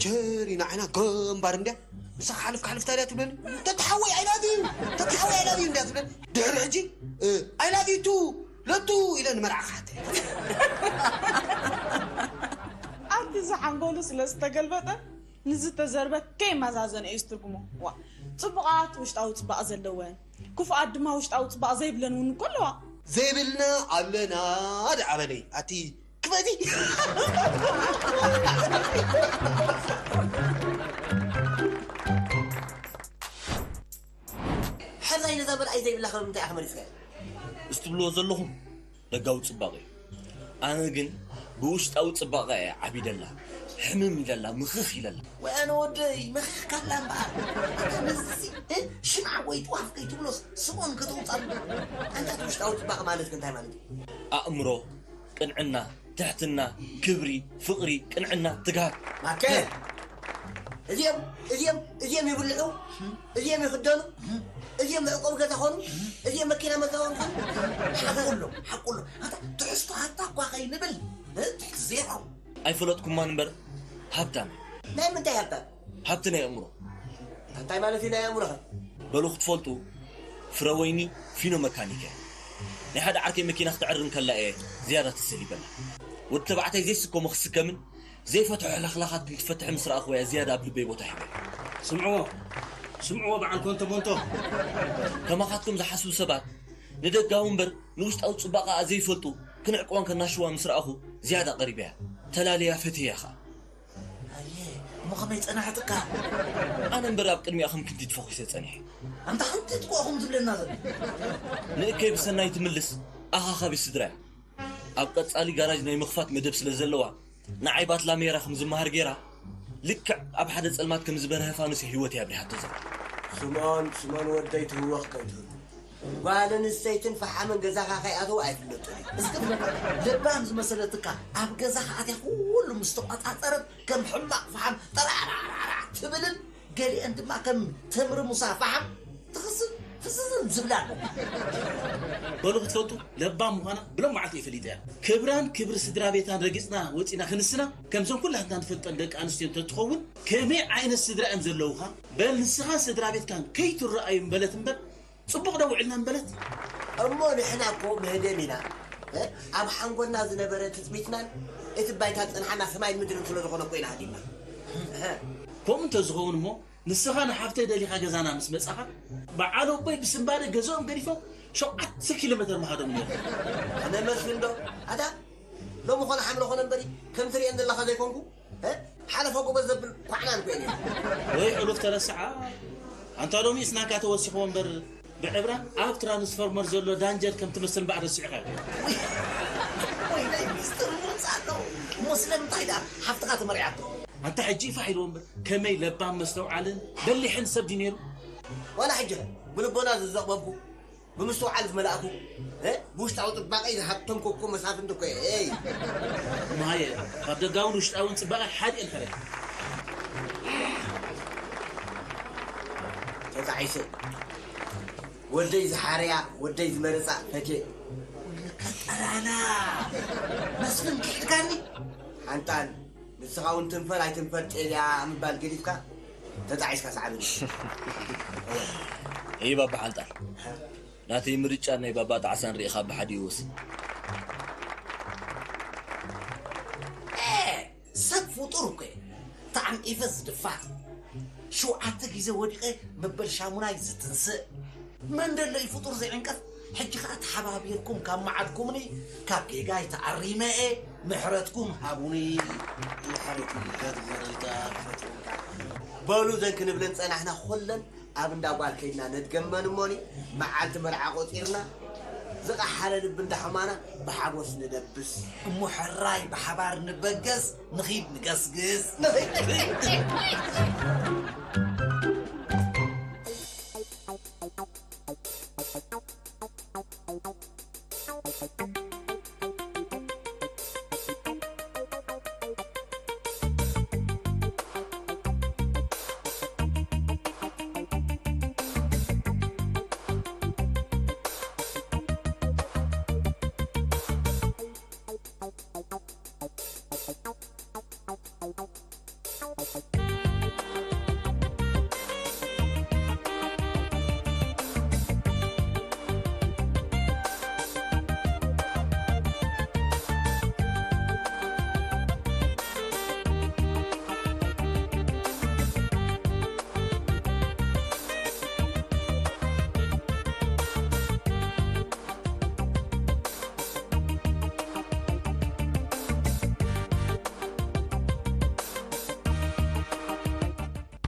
ቸሪ ንዓይና ገምባር እንድያ። ንሳ ሓልፍ ሓልፍ ታዲያ ትብለኒ። ተትሓወይ I love you፣ ተትሓወይ I love you እንድያ ትብለኒ። ድሕሪ ሕጂ፣ እ፣ I love you too፣ ለቱ ኢለ ንመርዓ ክሓተ። ኣቲ እዚ ሓንጎሉ ስለ ዝተገልበጠ፣ ንዝተዘርበ ከይመዛዘነ እዩ ዝትርጉሞ። ዋ፣ ጽቡቓት ውሽጣዊ ጽባቐ ዘለወን፣ ክፉኣት ድማ ውሽጣዊ ጽባቐ ዘይብለን እውን እኮ ኣለዋ። ዘይብልና ኣለና ደኣ በለይ። ኣቲ ክበዲ። ሕራይ ነዛ በልዓይ ዘይብላ ካብ ምንታይ ኢኻ መሪጽካያ? እስትብልዎ ዘለኹም ደጋዊ ጽባቐ እዩ። ኣነ ግን ብውሽጣዊ ጽባቐ እየ ዓቢደላ። ሕምም ኢለላ፣ ምኽኽ ኢለላ። ወይ ኣነ ወደይ፣ መኺኽካላ እምበኣር። ኣታ ነዚሲ፣ እ፣ ሽምዓ ወይ ጥዋፍ ከይትብሎስ ስቆም ከተውጻሉ። ኣንታ እቲ ውሽጣዊ ጽባቐ ማለት ከ እንታይ ማለት እዩ? ኣእምሮ፣ ቅንዕና፣ ትሕትና፣ ክብሪ፣ ፍቕሪ፣ ቅንዕና፣ ትግሃት። ማከ! እዚኦም እዚኦም እዚኦም ይብልዑ፣ እዚኦም ይኽደኑ፣ እዚኦም መዕቆቢ ገዛ ኾኑ፣ እዚኦም መኪና መዛወሪ ኾኑ። ሓቁ ኣሎ፣ ሓቁ ኣሎ። ኣታ ትሕዝቶ ሃብታ እኳ ከይንብል፣ እ፣ ትሕቲ ዜሮ። ኣይፈለጥኩማን እምበር ሃብታም። ናይ ምንታይ ሃብታም? ሃብቲ ናይ ኣእምሮ። እንታይ ማለት እዩ ናይ ኣእምሮኸ? በሉ ክትፈልጡ፣ ፍረ ወይኒ ፊኖ መካኒክ እያ። ናይ ሓደ ዓርከይ መኪና ክትዕሪ እንከላ እየ ዝያዳ ተሰሊበላ። ወዲ ተባዕታይ ዘይስከሞ ክስከምን ዘይፈትሖ ሕልኽላኻት እንትፈትሕ ምስ ረኣኹ እያ ዝያዳ ኣብ ልበይ ቦታ ሂበ። ስምዕዎ፣ ስምዕዎ በዓል ኮንቶ ሞንቶ። ከማኻትኩም ዝሓስቡ ሰባት ንደጋዊ እምበር ንውሽጣዊ ጽባቐኣ ዘይፈልጡ ክንዕቅዋን ከናሽዋ ምስ ረኣኹ ዝያዳ ቀሪበያ። ተላለያ ፈትያ ኸኣ። ኣየ፣ እሞ ከመይ ጸናሕትካ? ኣነ እምበር ኣብ ቅድሚኣ ከም ክንዲ ተፈኺሰ ጸኒሐ። ኣንታ ሓንቲ ትቆኹም ትብለና ዘሎ። ንእከይ ብሰናይ ትምልስ ኣኻኻቢ ስድራ እያ። ኣብ ቀጻሊ ጋራጅ ናይ ምኽፋት መደብ ስለ ዘለዋ፣ ንዓይ ባትላ ሜራ ከም ዝመሃር ጌራ፣ ልክዕ ኣብ ሓደ ጸልማት ከም ዝበርሀ ፋኑስ ህይወት ኣብሪሃቶ ዘላ። ስምኦን፣ ስምኦን ወደይ ትህወኽ ከይትህሉ። ጓል ኣንስተይትን ፈሓምን ገዛኻ ከይኣተው ኣይፍለጡን እዩ። እስኪ ፍለጣ፣ ለባም ዝመሰለትካ ኣብ ገዛኻ ኣትያ ኩሉ ምስ ተቋጻጸረት ከም ሕማቕ ፈሓም ጠራዕራዕራዕ ትብልን ገሊአን ድማ ከም ተምሪ ሙሳ ፈሓም ትኽስን ፍስስን ዝብላ ኣለዋ። በሉ ክትፈልጡ ለባም ምዃና ብሎም መዓልቲ እየ ፈሊጠያ። ክብራን ክብሪ ስድራ ቤታን ረጊጽና ወጺና ክንስና ከምዞም ኩላትና ንፈልጠን ደቂ ኣንስትዮ እንተትኸውን ከመይ ዓይነት ስድራ እዮም ዘለውኻ? በል ንስኻን ስድራ ቤትካን ከይትረኣዩ ምበለት እምበር ጽቡቕ ዶ ውዕልና ምበለት? እሞ ንሕና እኮ መህደም ኢና። እ? ኣብ ሓንጎልና ዝነበረ ትጽቢትናን እቲ ባይታ ዝጸንሓና ሰማይን ምድርን ስለ ዝኾነ እኮ ኢና ሃዲምና። እህ። ከምኡ እንተዝኸውን እሞ ንስኻ ንሓፍተይ ደሊኻ ገዛና ምስ መጻኻ፣ በዓል ኣቦይ ብስንባደ ገዝኦም ገዲፎም ሸውዓተ ኪሎ ሜተር ምሃዶም ነይሩ። ኣነ መስፍን ዶ? ኣታ ሎሚ ኾነ ሓምለ ኾነ እምበሪ፣ ከምቲ ርእየን ዘለኻ ዘይኮንኩ፣ እ? ሓለፈ ጎበዝ ዘብል ኳዕናን ኮይነ። ወይ ሕሉፍ ተረስዓ። ኣንታ ሎሚ እስናካ ተወሲኽዎ እምበር፣ ብዕብራን ኣብ ትራንስፎርመር ዘሎ ዳንጀር ከም ትመስል እምበኣር ረሲዕኻዮ። ወይ ናይ ሚስጥር ምውጻእ ኣለዎ። እሞ ስለምንታይ ደኣ ሓፍትኻ ተመርዒያቶ? ኣንታ ሕጂ ፋሕ ኢልዎ እምበር፣ ከመይ ለባም መስተውዓልን በሊሕን ሰብ ድዩ ነይሩ? ዋላ ሕጂ ኸ ብልቦና ዝዘቕበብኩ፣ ብምስትውዓል ዝመላእኩ፣ እ? ብውሽጣዊ ጽባቐይ ዝሃብተምኩ እኮ መሳፍንቲ እኮ እየ። ኤይ! እሞ ሃየ፣ ካብ ደጋውን ውሽጣውን ጽባቐ ሓዲኤን ሕረ። ተጣዒሰ። ወደይ ዝሓርያ፣ ወደይ ዝመርጻ ፈትየ። ጠላላ! መስፍን ክሒድካኒ? ሓንጣል፣ ንስኻ እውን ትንፈር ኣይትንፈር ጤልያ ምባል ገዲፍካ፣ ተጣዒስካ ሰዓብኒ። እይ ባባ ሓንጣል። ናተይ ምርጫ ናይ ባባ ጣዕሳን ርኢኻ ብሓዲኡ ወስን። ኤ፣ ሰብ ፍጡር እኮ እየ። ተዓንቂፈ ዝድፋእ። ሸውዓተ ግዜ ወዲቐ መበል ሻሙናይ ዝትንስእ። መን ደሎ እዩ ፍጡር ዘይዕንቀፍ? ሕጂ ኸኣ ተሓባቢርኩም ካብ መዓድኩምኒ፣ ካብ ጌጋይ ተኣሪመ እየ፣ ምሕረትኩም ሃቡኒ። ድሓርኩም ገርገሪታ ፈትውካ። በሉ፣ ዘን ክንብለን ጸናሕና፣ ኹለን ኣብ እንዳ ጓል ከይድና ነድገመን እሞኒ፣ መዓልቲ መርዓ ቆጺርና፣ ዝቐሓለ ልቢ እንዳሕማና ብሓጎስ ንደብስ። እሞ ሕራይ ብሓባር ንበገስ፣ ንኺድ ንገስግስ።